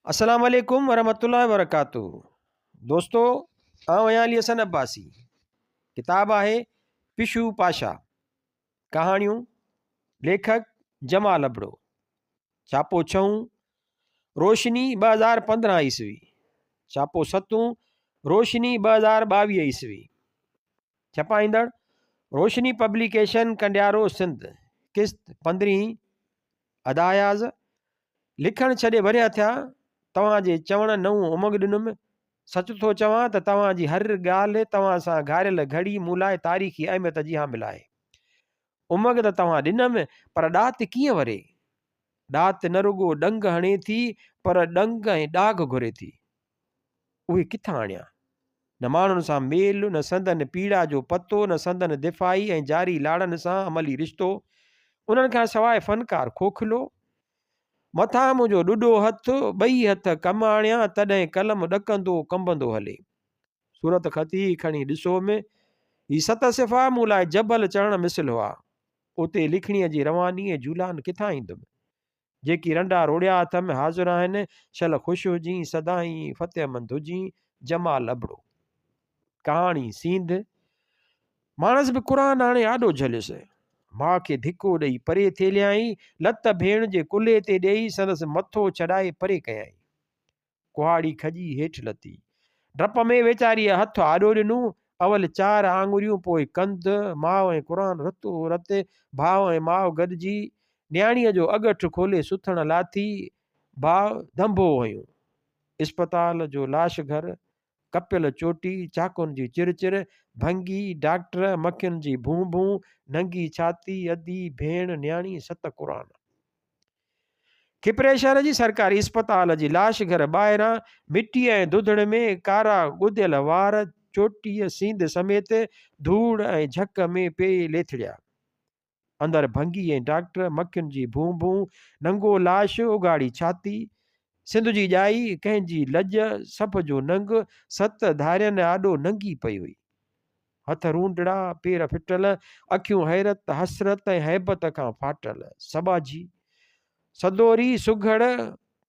السلام عليڪم ورحمة الله وبرڪاته دوستو آئون آهيان علي حسن عباسي ڪتاب آهي پشو پاشا ڪهاڻيون ليکڪ جمال ابڙو ڇاپو ڇهون روشني 2015 عيسوي ڇاپو ستون روشني 2022 عيسوي ڇپائيندڙ روشني پبليڪيشن ڪنڊيارو سنڌ قسط پندرهين ادا اياز لکڻ ڇڏي ورهيه ٿيا، توهان جي چوڻ نئون امنگ ڏنم. سچ ٿو چوان ته توهان جي هر ڳالهه، توهان سان گهاريل گهڙي مون لاء تاريخي اهميت جي حامل آهي. امنگ ته توهان ڏنم، پر ڏات ڪيئن وري؟ ڏات نه رڳو ڏنگ هڻي ٿي، پر ڏنگ ۽ ڏاگهه گهري ٿي. اهي ڪٿان آڻيان؟ نه ماڻهن سان ميل، نه سندن پيڙا جو پتو، نه سندن دفاعي ۽ جاري لاڙن سان عملي رشتو. انهن کان سواء فنڪار کوکلو. مٿان منهنجو ڏڏو هٿ، ٻئي هٿ ڪم آڻيان، تڏهن قلم ڏڪندو ڪنبندو هلي. صورت خطي کڻي ڏسو م، هي ست صفحا مون لاء جبل چڙهڻ مثل هئا. اتي لکڻيء جي رواني ۽ جولان ڪٿان ايندم؟ جيڪي رنڊا روڙيا اٿم حاضر آهن، شل خوش هجين سدائين فتحمند هجين، جمال ابڙو. ڪهاڻي سينڌ، ماڻس به قرآن آڻي آڏو جهليس. ماء کي ڌڪو ڏئي پري ٿيليائين، لت ڀيڻ جي ڪلهي تي ڏيئي سندس مٿو ڇڏائي پري ڪيائين. ڪهاڙي کڄي هيٺ لٿي. ڊپ ۾ ويچاريء هٿ آڏو ڏنو. اول چار آڱريون، پوء ڪنڌ، ماء ۽ قرآن رتو رت، ڀاء ۽ ماء گڏجي نياڻيء جو اڳٺ کولي سٿڻ لاٿي، ڀاء ڌنڀو هنيو. اسپتال جو لاش گهر، ڪپيل چوٽي، چاقن جي چر چر، ڀنگي، ڊاڪٽر، مکين جي ڀون ڀون، ننگي ڇاتي، ادي، ڀيڻ، نياڻي، ست قرآن. کپري شهر جي سرڪاري اسپتال جي لاش گهر ٻاهران مٽيء ۽ ڌڌڙ ۾ ڪارا ڳڌيل وار چوٽيء سينڌ سميت ڌوڙ ۽ جهڪ ۾ پئي ليٿڙيا. اندر ڀنگي ۽ ڊاڪٽر، مکين جي ڀون ڀون، ننگو لاش، اگهاڙي ڇاتي، سنڌ جي ڄائي، ڪنهن جي لڄ، سڀ جو ننگ، ست ڌارين آڏو ننگي پئي هئي. هٿ رونڊڙا، پير ڦٽل، اکيون حيرت، حسرت ۽ هيبت کان ڦاٽل. سٻاجهي، سدوري، سگهڙ،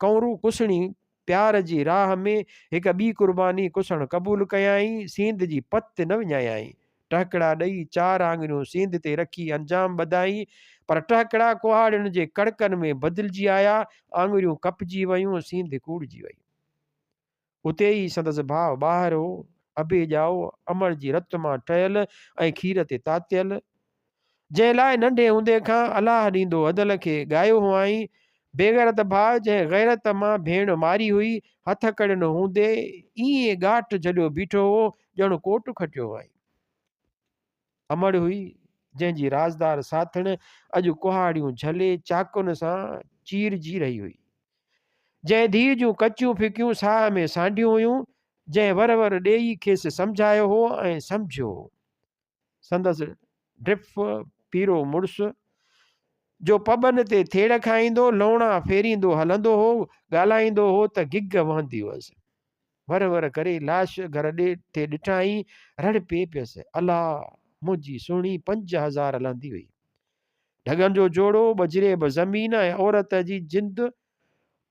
ڪنورو ڪسڻي پيار جي راهه ۾ هڪ ٻي قرباني ڪسڻ قبول ڪيائين، سينڌ جي پت نه وڃايائين. ٽهڪڙا ڏئي، چار آڱريون سينڌ تي رکي انجام ٻڌائين، پر ٽهڪڙا ڪهاڙين جي ڪڙڪن ۾ بدلجي آيا، آڱريون ڪپجي ويون، سينڌ ڪوڙجي وئي. اتي ئي سندس ڀاء ٻاهر هو، ابي ڄائو، امڙ جي رت مان ٺهيل ۽ کير تي تاتيل، جنهن لاء ننڍي هوندي کان الله ڏيندو ادل کي ڳايو هئائين. بيغيرت ڀاء جنهن غيرت مان ڀيڻ ماري هئي، هٿڪڙين هوندي ائين ڳاٽ جهليو بيٺو هو، ڄڻ ڪوٽ کٽيو هئائين. امڙ هئي، جنهن جي رازدار ساٿڻ اڄ ڪهاڙيون جهلي چاقن سان چيرجي رهي هئي. جنهن ڌيء جون ڪچيون ڦڪيون ساهه ۾ سانڍيون هيون، جنهن ور ور ڏيئي کيس سمجهايو هو ۽ سمجهيو هو. سندس ڊڦ پيرو مڙس، جو پٻن تي ٿيڙ کائيندو، لوڻا ڦيريندو هلندو هو، ڳالهائيندو هو ته گگ وهندي هئس. ور ور ڪري لاش گهر ڏي ٿي ڏٺائين، رڙ پئي پيس، الا! منهنجي سهڻي 5000 لهندي هئي. ڍڳن جو جوڙو، ٻه جريب زمين ۽ عورت جي جند،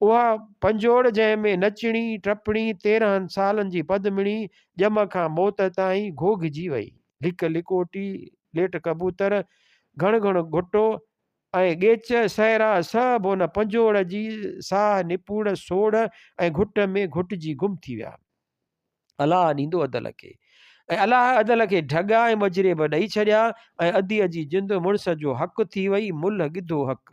اها پنجوڙ جنهن ۾ نچڻي، ٽپڻي، 13 سالن جي پدمڻي، ڄم کان موت تائين گهوگهجي وئي. لڪ لڪوٽي، ليٽ ڪبوتر، گهڻ گهڻ گهٽو ۽ ڳيچ سهرا سڀ ان پنجوڙ جي ساهه نپوڙ، سوڙهه ۽ گهٽ ۾ گهٽجي گم ٿي ويا. الله ڏيندو ادل کي. ۽ الله ادل کي ڍڳا ۽ مجري به ڏئي ڇڏيا ۽ اديء جي جند مڙس جو حق ٿي وئي، ملهه ڳڌو حق.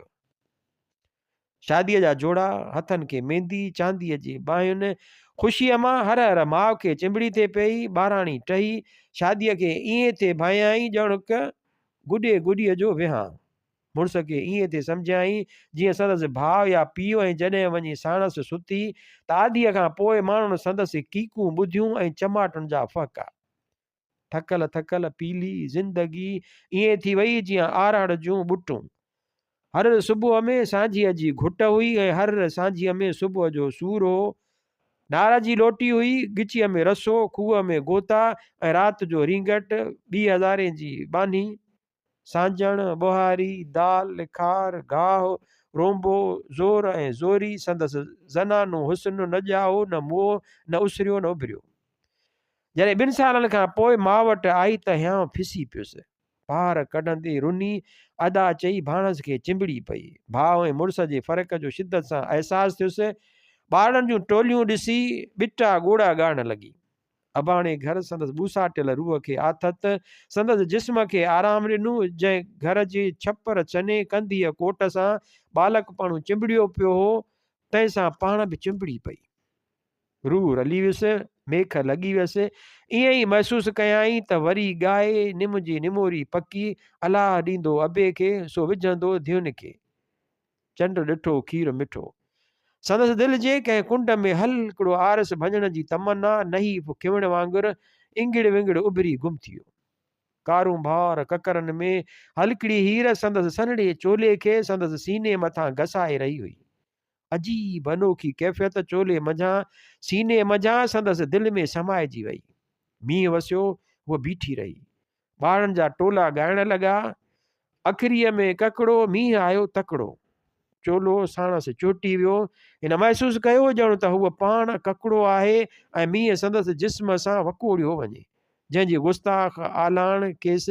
شاديء جا جوڙا، هٿن کي ميندي، چانديء جي ٻانهين، خوشيء مان هر هر ماء کي چنبڙي ٿي پيئي، ٻاراڻي ٽهي، شاديء کي ائين ٿي ڀانئيائين ڄڻڪ گڏي گڏيء جو وهانء. مڙس کي ائين ٿي سمجهيائين جيئن سندس ڀاء يا پيء ۽ جڏهن وڃي ساڻس ستي ته آڌيء کان پوء ماڻهن سندس ڪيڪون ٻڌيون ۽ چماٽن جا ڦهڪا. ٿڪل ٿڪل پيلي زندگي ائين ٿي وئي جيئن آرهڙ جون ٻٽون. هر صبح ۾ سانجهيء جي گهٽ هئي ۽ هر سانجهيء ۾ صبح جو سور هو. نار جي لوٽي هئي، ڳچيء ۾ رسو، کوهه ۾ غوطا ۽ رات جو رينگٽ، ٻي هزارين جي ٻانهي. سانجڻ، ٻهاري، دال، کار، گاهه، رونبو، زور ۽ زوري، سندس زنانو حسن نه ڄائو نه موئو، نه اسريو نه اڀريو. جڏهن ٻن سالن کان پوء ماء وٽ آئي ته هيانء ڦسي پيس. پار ڪڍندي رني، ادا چئي ڀاڻس کي چنبڙي پئي. ڀاء ۽ مڙس جي فرق جو شدت سان احساس ٿيس. ٻارڙن جون ٽوليون ڏسي ٻٽا ڳوڙها ڳاڙڻ لڳي. اباڻي گهر سندس ٻوساٽيل روح کي آٿت، سندس جسم کي آرام ڏنو. جنهن گهر جي ڇپر ڇني ڪنڌيء ڪوٽ سان ٻالڪپڻو چنبڙيو پيو هو، تنهن سان پاڻ به چنبڙي پئي. روح رلي ويس، ميک لڳي ويس. ائين ئي محسوس ڪيائين ته وري ڳائي نم جي نموري پڪي، الله ڏيندو ابي کي، سو وجهندو ڌيئن کي. چنڊ ڏٺو کير مٺو. سندس دل جي ڪنهن ڪنڊ ۾ هلڪڙو آرس ڀڃڻ جي تمنا نحيف کيوڻ وانگر انگڙ ونگڙ اڀري گم ٿي ويو. ڪارونڀار ڪڪرن ۾ هلڪڙي هير سندس سنهڙي چولي کي سندس سيني مٿان گسائي رهي هئي. عجيب انوکي ڪيفيت چولي منجهان سيني منجهان سندس دل ۾ سمائجي وئي. مينهن وسيو، هوء بيٺي رهي. ٻارن جا ٽولا ڳائڻ لڳا. اکريء ۾ ڪڪڙو، مينهن آيو تڪڙو. چولو ساڻس چهٽي ويو. هن محسوس ڪيو ڄڻ ته هوء پاڻ ڪڪڙو آهي ۽ مينهن سندس جسم سان وڪوڙيو وڃي، جنهن جي گستاخ آلاڻ کيس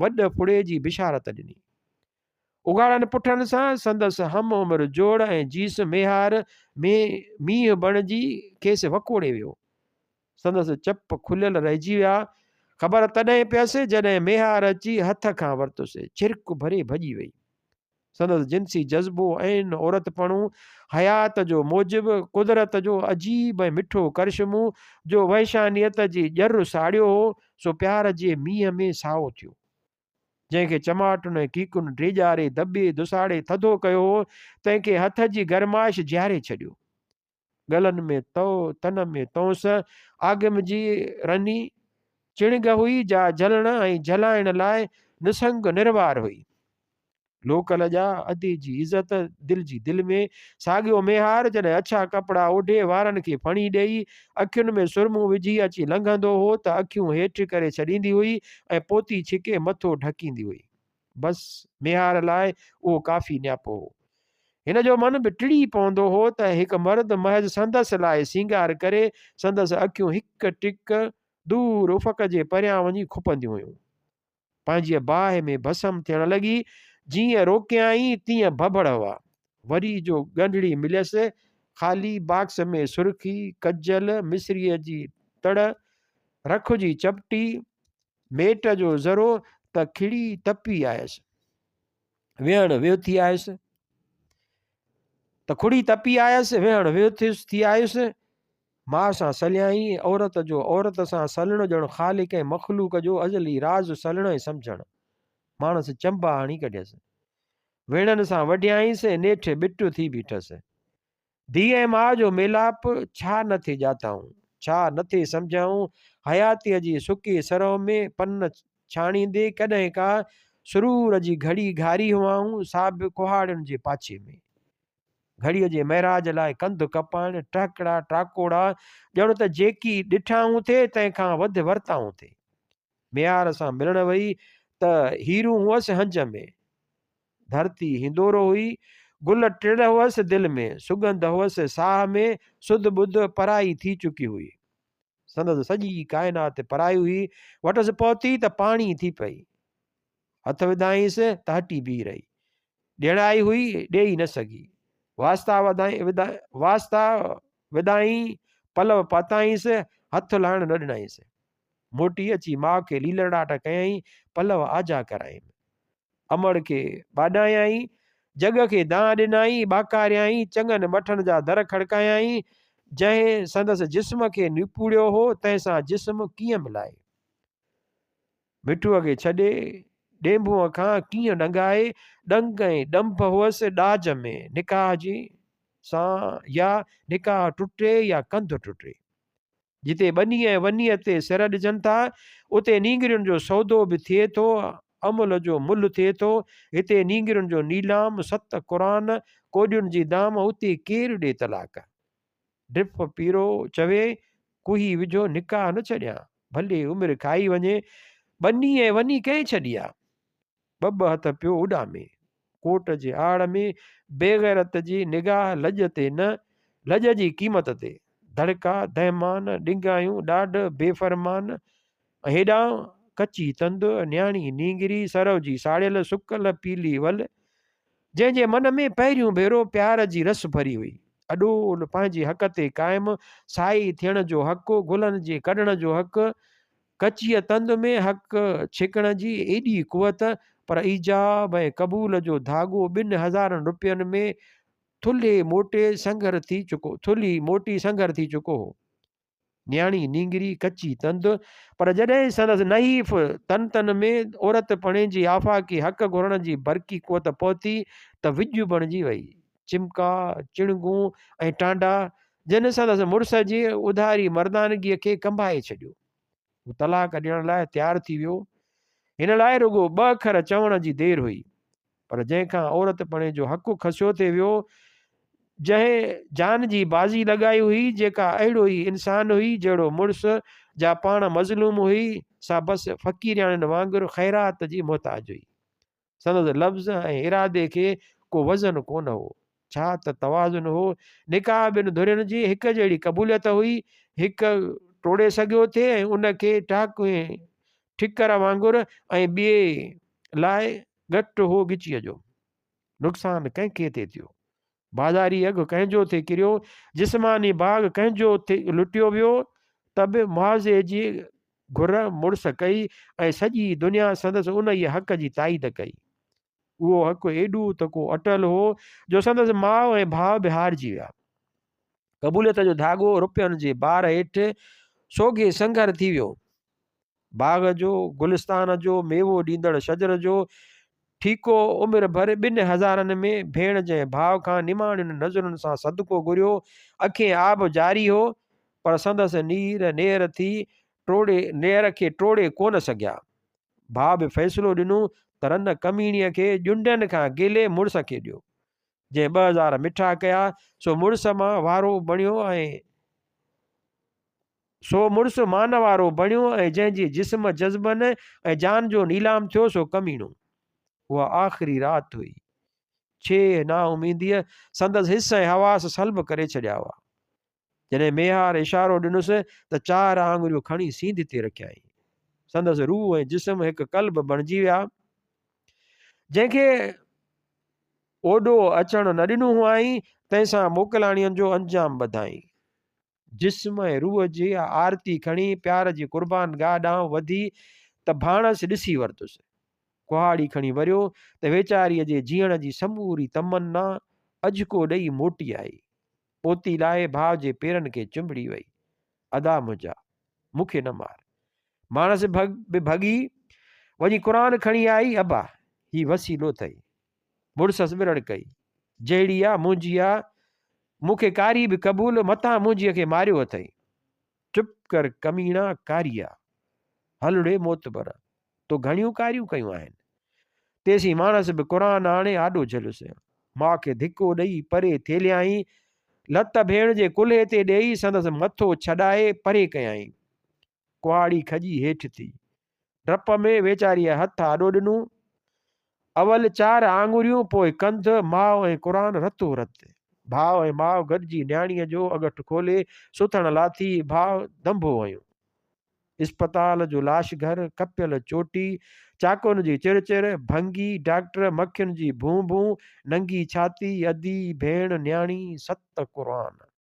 وڏ ڦڙي جي بشارت ڏني. اگهاڙن پٺن سان سندس هم عمر جوڙ ۽ جيس ميهار ۾ مينهن بڻجي کيس وڪوڙي ويو. سندس چپ کليل رهجي ويا. خبر تڏهن پيس جڏهن ميهار اچي هٿ کان ورتس. ڇرڪ ڀري ڀڄي وئي. سندس جنسي جذبو عين عورتپڻو، حيات جو موجب، قدرت جو عجيب ۽ مٺو ڪرشمو جو وحشانيت جي ڄر ساڙيو هو، سو پيار جي مينهن ۾ سائو ٿيو. جنهن کي چماٽن ۽ ڪيڪن ڊيڄاري، دٻي، دساڙي ٿڌو ڪيو هو، تنهن کي هٿ جي گرمائش جياري ڇڏيو. ڳلن ۾ تئو، تن ۾ تونس، آگم جي رني چڻگ هئي جا جهلڻ ۽ جهلائڻ لاء نسنگ نروار هئي. لوڪ لڄا، ادي جي عزت، دل جي دل ۾، ساڳيو ميهار جڏهن اڇا ڪپڙا اوڍي، وارن کي ڦڻي ڏيئي، اکين ۾ سرمو وجهي اچي لنگهندو هو ته اکيون هيٺ ڪري ڇڏيندي هئي ۽ پوتي ڇڪي مٿو ڍڪيندي هئي. بس ميهار لاء اهو ڪافي نياپو هو. هن جو من به ٽڙي پوندو هو ته هڪ مرد محض سندس لاء سينگار ڪري، سندس اکيون هڪ ٽڪ دور افق جي پريان وڃي کپنديون هيون. پنهنجيء باهه ۾ ڀسم ٿيڻ لڳي. جيئن روڪيائين تيئن ڀڀڙ هئا. وري جو ڳنڍڙي مليس، خالي باڪس ۾ سرخي، ڪجل، مصريء جي تڙ، رک جي چپٽي، ميٽ جو ذرو ته کڙي تپي آيس. ويهڻ ويهه ٿي آيس. ته کڙي تپي آيس، ويهڻ ويهه ٿيس ٿي آيس. ماء سان سليائين، عورت جو عورت سان سلڻ ڄڻ خالق ۽ مخلوق جو ازلي راز سلڻ ۽ سمجهڻ. ماڻس چنبا هڻي ڪڍيس. ويڻن سان وڍيائينس، نيٺ ٻٽ ٿي بيٺس. ڌيء ۽ ماء جو ميلاپ ڇا نه ٿي ڄاتائون، ڇا نه ٿي سمجهيائون، حياتيء جي سڪي سرء ۾ پن ڇاڻيندي ڪڏهن ڪا سرور جي گهڙي گهاري هئائون، سا به ڪهاڙين جي پاڇي ۾. گهڙيء جي معراج لاء ڪنڌ ڪپائڻ، ٽهڪڙا ٽاڪوڙا، ڄڻ ته جيڪي ڏٺائون ٿي، تنهن کان وڌ ورتائون ٿي. ميهار سان ملڻ وئي ته هيرون هئس هنج ۾. ڌرتي هندورو هئي، گل ٽڙ هئس دل ۾، سڳنڌ هئس ساهه ۾، سڌ ٻڌ پرائي ٿي چڪي هئي. سندس سڄي ڪائنات پرائي هئي. وٽس پهتي ته پاڻي ٿي پئي. هٿ وڌائينس ته هٽي بيهي رهي. ڏيڻ آئي هئي، ڏيئي نه سگهي. واسطا واسطا وڌائين، پلئه پاتائينس، هٿ لاهڻ نه ڏنائينس. موٽي اچي ماء کي ليلڙاٽ ڪيائين، پلئه آجا ڪرايائين. امڙ کي ٻاڏايائين، جڳ کي دانهن ڏنائين، ٻاڪاريائين، چڱن مٺن جا در کڙڪايائين، جنهن سندس جسم کي نپوڙيو هو، تنهن سان جسم ڪيئن ملائي؟ مٺوء کي ڇڏي، ڏينڀوء کان ڪيئن ڏنگائي؟ ڏنگ ۽ ڏنڀ هئس ڏاج ۾، نڪاح جي سان يا نڪاح ٽٽي يا ڪنڌ ٽٽي. جتي ٻني ۽ ونيء تي سر ڏجن ٿا، اتي نينگرين جو سودو به ٿئي ٿو، املهه جو ملهه ٿئي ٿو. هتي نينگرين جو نيلام، ست قرآن، ڪوڏين جي دام، اتي ڪير ڏي طلاق؟ ڊپ پيرو چوي، ڪوهي وجهو نڪاح نه ڇڏيان، ڀلي عمر کائي وڃي. ٻني ۽ وني ڪنهن ڇڏي آ؟ ٻه ٻه هٿ پيو اڏامي. ڪوٽ جي آڙ ۾ بيغيرت جي نگاهه لڄ تي نه، لڄ جي قيمت تي. دڙڪا، دهمان، ڏنگايون، ڏاڍ، بي فرمان ۽ هيڏانهن ڪچي تند، نياڻي نينگري، سرو جي ساڙيل سڪل پيلي ول، جنهن جي من ۾ پهريون ڀيرو پيار جي رس ڀري هئي. اڏول، پنهنجي حق تي قائم، سائي ٿيڻ جو حق، گلن جي ڪڍڻ جو حق، ڪچيء تند ۾ حق ڇڪڻ جي ايڏي قوت، پر ايجاب ۽ قبول جو ڌاڳو ٻن هزارن رپين ۾ ٿلهي موٽي سنگهر ٿي چڪو ٿلهي موٽي سنگهر ٿي چڪو هو. نياڻي نينگري ڪچي تند، پر جڏهن سندس نحيف تن تن ۾ عورتپڻي جي آفاقي حق گهرڻ جي برقي قوت پهتي ته وڄ بڻجي وئي. چمڪا، چڻگون ۽ ٽانڊا، جن سندس مڙس جي اڌاري مردانگيء کي ڪنبائي ڇڏيو. هو طلاق ڏيڻ لاء تيار ٿي ويو. هن لاء رڳو ٻه اکر چوڻ جي دير هئي. پر جنهن کان عورتپڻي جو حق کسيو ٿي ويو، جنهن جان جي بازي لڳائي هئي، جيڪا اهڙو ئي انسان هئي جهڙو مڙس، جا پاڻ مظلوم هئي، سا بس فقيرياڻين وانگر خيرات جي محتاج هئي. سندس لفظ ۽ ارادي کي ڪو وزن ڪونه هو. ڇا ته توازن هو. نڪاح ٻن ڌرين جي هڪ جهڙي قبوليت هئي. هڪ ٽوڙي سگهيو ٿي ۽ ان کي ٽاڪوين ٺڪر وانگر ۽ ٻئي لاء ڳٽ هو ڳچيء جو. نقصان ڪنهن کي ٿي ٿيو؟ بازاري اگهه ڪنهن جو ٿي ڪريو، جسماني باغ ڪنهن جو ٿي لٽيو ويو ته به معاوضي جي گهر مڙس ڪئي ۽ سڄي دنيا سندس انهيء حق جي تائيد ڪئي. اهو حق ايڏو ته ڪو اٽل هو جو سندس ماء ۽ ڀاء به هارجي ويا. قبوليت جو ڌاڳو رپين جي بار هيٺ سوگهي سنگهر ٿي ويو. باغ جو، گلستان جو، ميوو ڏيندڙ شجر جو ٺيڪو عمر ڀر ٻن هزارن ۾ ڀيڻ جنهن ڀاء کان نماڻين نظرن سان صدقو گهريو، اکين آب جاري هو، پر سندس نير نير ٿي ٽوڙي نير کي ٽوڙي ڪونه سگهيا. ڀاء به فيصلو ڏنو ته رن ڪميڻيء کي ڄنڊن کان گيلي مڙس کي ڏيو. جنهن 2000 مٺا ڪيا، سو مڙس مان وارو بڻيو ۽ سو مڙس مان وارو بڻيو ۽ جنهن جي جسم، جذبن ۽ جان جو نيلام ٿيو سو ڪميڻو. اها آخري رات هئي. ڇيهه، نااميديء سندس حس ۽ حواس سلب ڪري ڇڏيا هئا. جڏهن ميهار اشارو ڏنس ته چار آڱريون کڻي سينڌ تي رکيائين. سندس روح ۽ جسم هڪ قلب بڻجي ويا. جنهن کي اوڏو اچڻ نه ڏنو هئائين، تنهن سان موڪلاڻين جو انجام ٻڌائين. جسم ۽ روح جي آرتي کڻي پيار جي قربان گاهه ڏانهن وڌي ته ڀاڻس ڏسي ورتس. ڪهاڙي کڻي وريو ته ويچاريء جي جيئڻ جي سموري تمنا اجهڪو ڏئي موٽي آئي. پوتي لاهي ڀاء جي پيرن کي چنبڙي وئي. ادا منهنجا! مون کي نه مار. ماڻس به ڀڳي وڃي قرآن کڻي آئي، ابا! هي وسيلو اٿئي. مڙسس به رڙ ڪئي، جهڙي آ منهنجي آ، مون کي ڪاري به قبول، متان منهنجيء کي ماريو اٿئي. چپ ڪر ڪميڻا، ڪاري آ. هل ڙي معتبر، تو گهڻيون ڪاريون ڪيون آهن. تيسين ماڻس به قرآن آڻي آڏو جهليس. ماء کي ڌڪو ڏئي پري ٿيليائين. لت ڀيڻ جي ڪلهي تي ڏيئي سندس مٿو ڇڏائي پري ڪيائين. ڪهاڙي کڄي هيٺ ٿي. ڊپ ۾ ويچاريء هٿ آڏو ڏنو. اول چار آڱريون، پوء ڪنڌ، ماء ۽ قرآن رتو رت. ڀاء ۽ ماء گڏجي نياڻيء جو اڳٺ کولي سٿڻ لاٿي، ڀاء دنڀو هنيو. اسپتال جو لاش گهر، ڪپيل چوٽي، چاقون جي چر چر، ڀنگي، ڊاڪٽر، مکين جي ڀون ڀون، ننگي ڇاتي، ادي، ڀيڻ، نياڻي، ست قرآن.